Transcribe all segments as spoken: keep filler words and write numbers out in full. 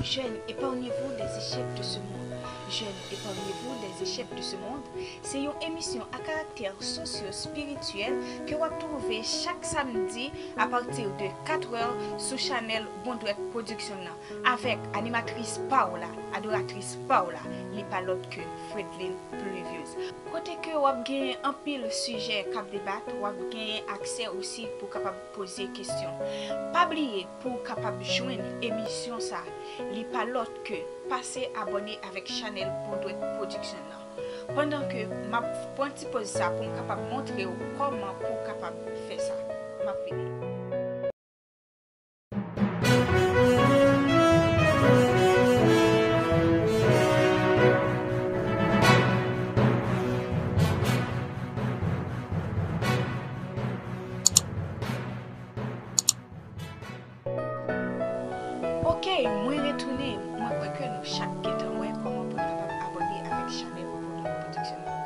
Jeunes, épargnez-vous des échecs de ce monde. Jeunes, épargnez-vous des échecs de ce monde. Se yon emisyon a karaktè sosyo-espirityèl ke w ap twouve chak samdi apati de katrè sou chanèl Bondrèt Production nan, avèk animatris pa w la, adoratris pa w la, li pa lòt ke Fredlin Pluviose. Kote ke w ap genyen anpil sijè k ap debat, w ap genyen aksè osi pou w kapab poze kesyon. Pa bliye, pou w kapab jwenn emisyon sa, li pa lòt ke pase abòne avèk chanèl Bondrèt Production nan. Pandan ke m ap pran ti pòz sa pou m kapab montre w kòman pou w kapab fè sa. M ap vini. Ok, mwen retounen. Mwen kwè ke nou chak gentan wè kòman pou nou kapab abòne avèk chanèl Bondrèt Production nan.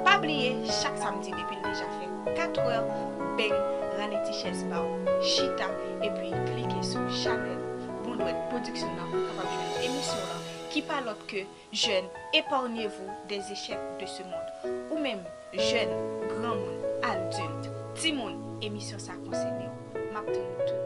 Pa bliye, chak samdi depi l deja fè katrè, beng, rale ti chèz pa w, chita, epi klike sou chanèl Bondrèt Production nan pou w kapab jwenn emisyon lan ki pa lòt ke Jeunes, épargnez-vous des échecs de ce monde. Ou menm, jèn, granmoun, adilt, timoun, emisyon sa konsène w. M ap tann ou tou.